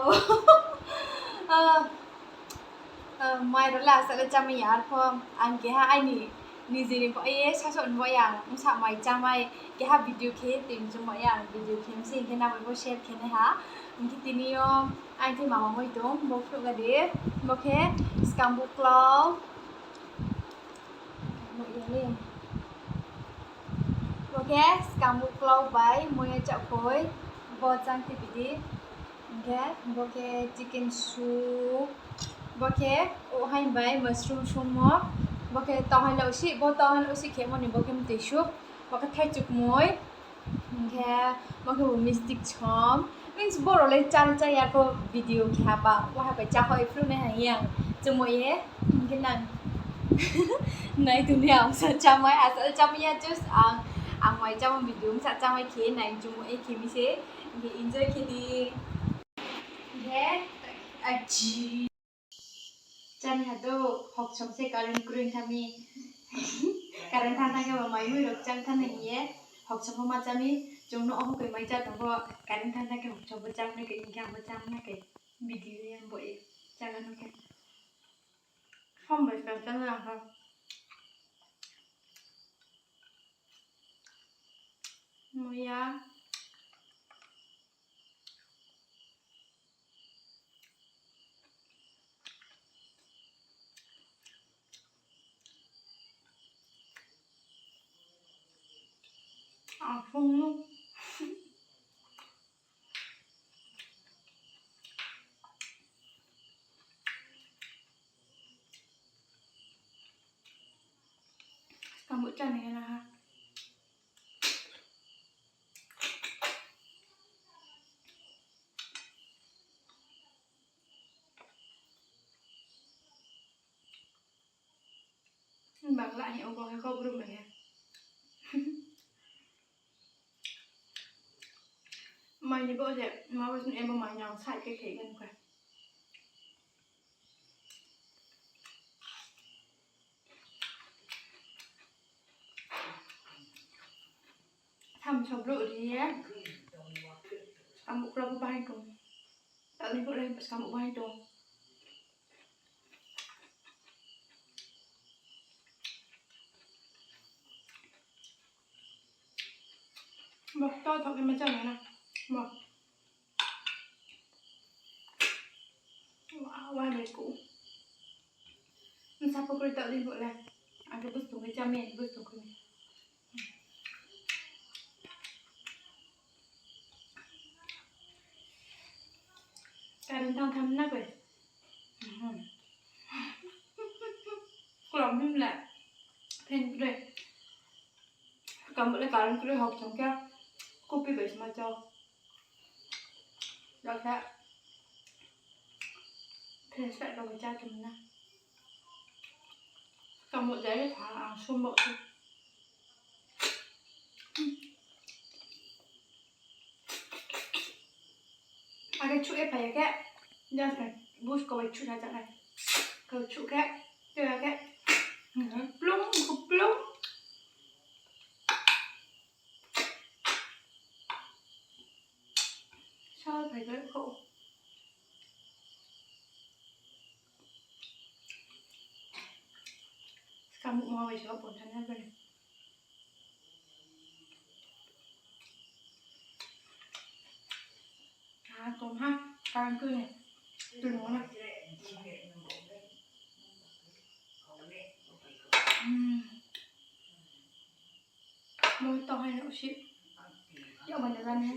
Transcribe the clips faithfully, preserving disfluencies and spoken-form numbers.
Ah, ah, mai rao le asa le chámai ya, arpho ang keha aini nijeni bo ye sasaoh ni bo ye ang bsa mai chámai, keha video khe tini chung bo ye ang video khe mse hing khe nang bai bo share khe nai ha. Hing khe tini yo aini thai mama moi tong, bo phruh ga di, bo khe skang buklau. Bo khe skang buklau bai moi ya chaohkhoi, bo chang ti bidi. Hing khe bo khe chicken soup, bo khe ohain bai mushroom sungmo, bo khe tauhain lausih, bo tauhain lausih khemo ni bo khe mtoi soup, bo khe thaichukmoi, hing khe bo khe bo misti kchom. Means boro le chá le chá ya kho video khe ha ba, waha bai cháhoi phruh nai ha yang chumo ye, hing khe nang nai tong ni ang sa chámai, asa chámai ya just ang, ang mai chámo video sa chámai khe nai chumo ye khe mi se, hing khe enjoy khe di. Hing khe, achi. Chani ha do, hokchom se current kroi tha mi. Current thanng thanng khe bo mai mui rao chang thanng nai hing ye, hokchom pho ma chá mi, chung no omo khe mai chá tong pho, current thanng thanng khe hokchom pho chá nai khe, hing khe ang pho chá na khe, video ye bo ye, chá ga no khe. Som bai skang chá na ha. Muya. Aphung no. Skang bo chá nai na ha. Bangla ni obo khe kau brum bai khe. Mai ni bo se, ma bo sini ebo mai nang sa khe khe gan khe. Tham som brouh ri ye. Skang buklau pho bahai tong. Taoh ni brouh le skang buk bahai tong. Bo taoh thaoh khe ma chá nai na. Bo. Wa, wa bai ku. Bsa pho kroi taoh di bo le. Ang khe bus tong khe chá mi, bus tong khe mi. Current thanng tham na koi. Kulam him le. Fan kroi. Skang bo le current kroi hokchom khe. Kopi bai sma chá. Jang khe. Flashlight rao bai chá tong na. Skang bo jai ye tha ang sum bo se. Ake chuh ye phai ya khe, just khe, busko bai chuh sa chá nai. Kau chuh khe, tei ya khe, plung, plung. Sa phai khe kho. Skang buk ma bai sa pon thanng na bani. Ah, tong ha, current kroi ni. Tong na. Hmm. Mo tong hai no si. Yag bai na jani.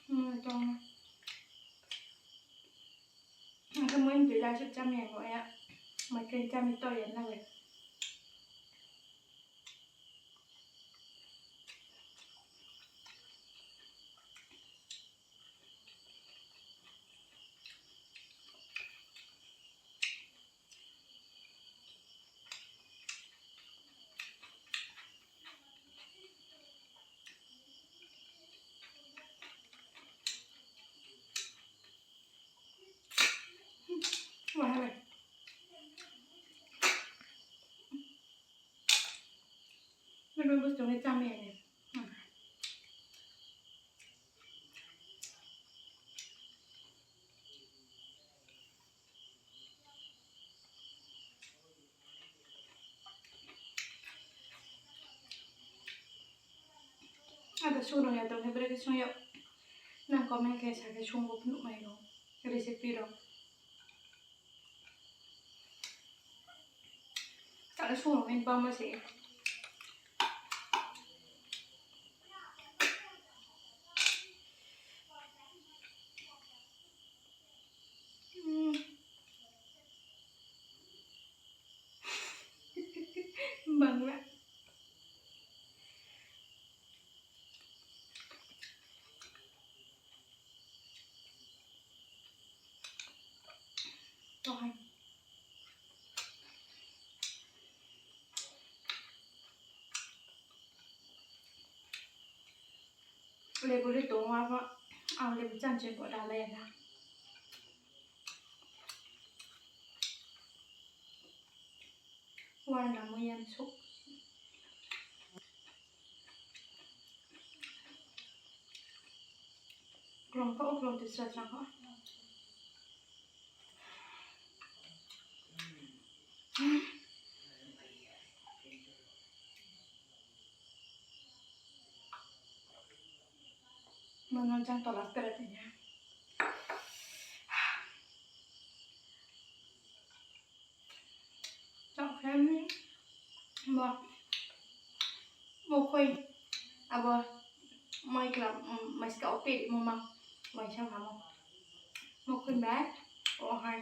Hmm, tong. Ang khe moi tui la sip chami ya mo ya. Moi khe chami to ya na le. Bus tong le chami ya ni. Ada sung rung ya tong khe brekhe sung yag. Nang comment khe sa khe sung bo phnuh mai no. Recipe rao. Sa le sung rung ni bangma se. Hmm. Bangla. Tohai. Lebu le tong wo abo, ang lebu chang cheng pho dalai ya na. War na mo yan souh. Klom kha, o klom tisra sa kha. Mano jang tola pera tanya. Chak khe, bo, mokhoi, abo, mai klam, mm, mai ska o pedi mo ma, mai sa ha mo. Mokhoi bai, o hai.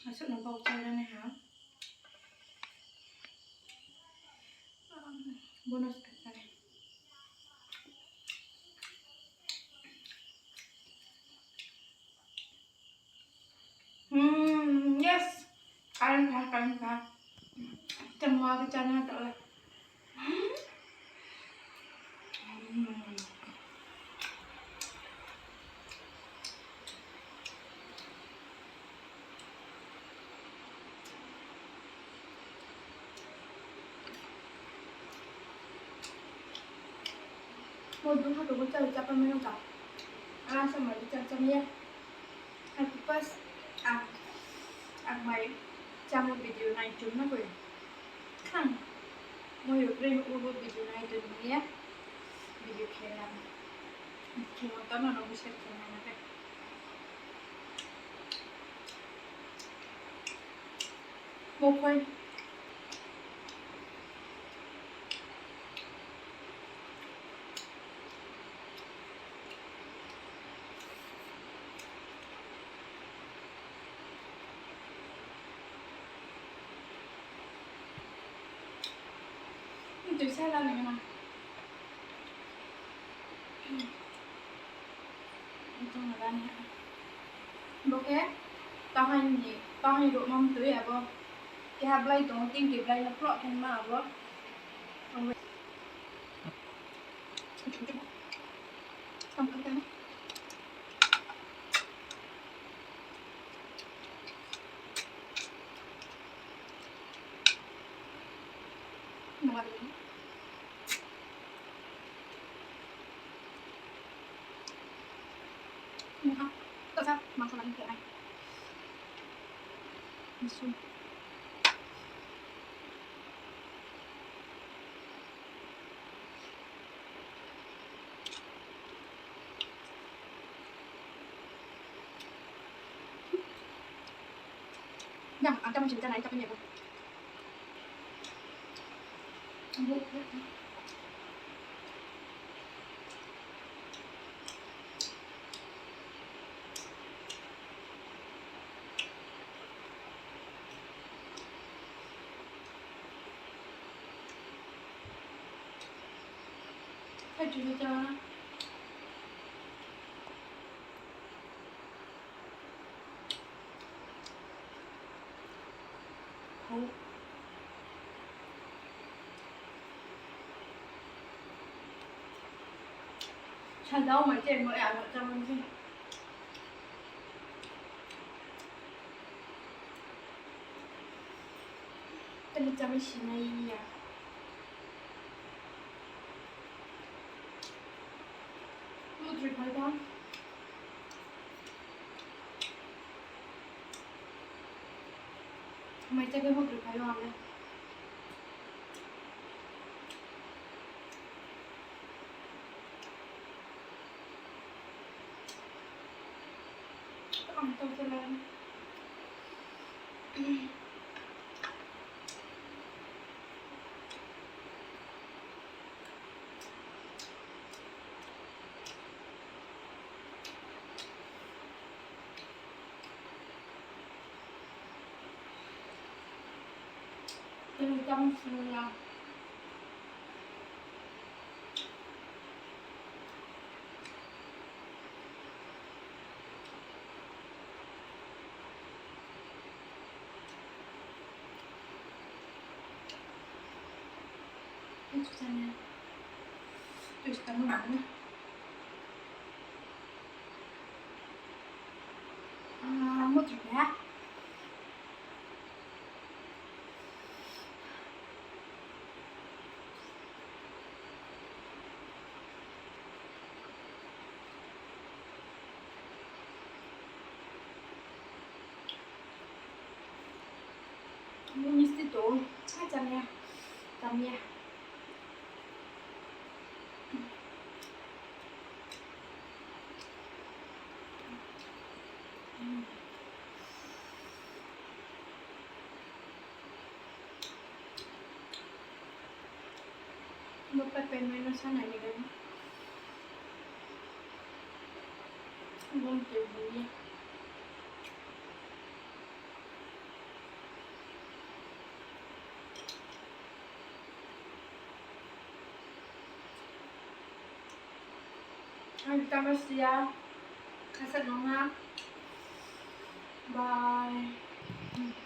Asuh no bau chai ra nai ha. Bonus ka chai. Hmm, yes. Current pha, current pha. Changma khe chana ta la. Hmm. Mo dungha tongmo chari chapha mano ka. Ang sa mai chari chami ya. Ang first, ang, ang mai chamo video nai chung na koi. Khang. Mo yo kre ubo video nai chung ya. Video khe na. Khe mo tono no share khe na na khe. Mokhoi. Tui sa la nai na. Bo khe tahai ni, tahai ruhmo mtoi abo. Keha blai tong, tingki blai no phloh khe ma abo. Yang, ang tamo sini tanai tapi ni aku. Hai, cumi chá na. Khou. Sanda o mai chá mo ya, abo chá mo se. Tini chami sinai ya. Mudri phai tha. Mai cha khe mudri phai o ang le. Ang tong se le. Tini tam sini ya. Itu sana. Terus kamu mana? Ah, mau juga? Misti to, ha, cham ya, cham ya. Bo pepe mai no sa nai ni gani. Bung te bung ye. Ang tamo siya. Khasa nong ha. Bye.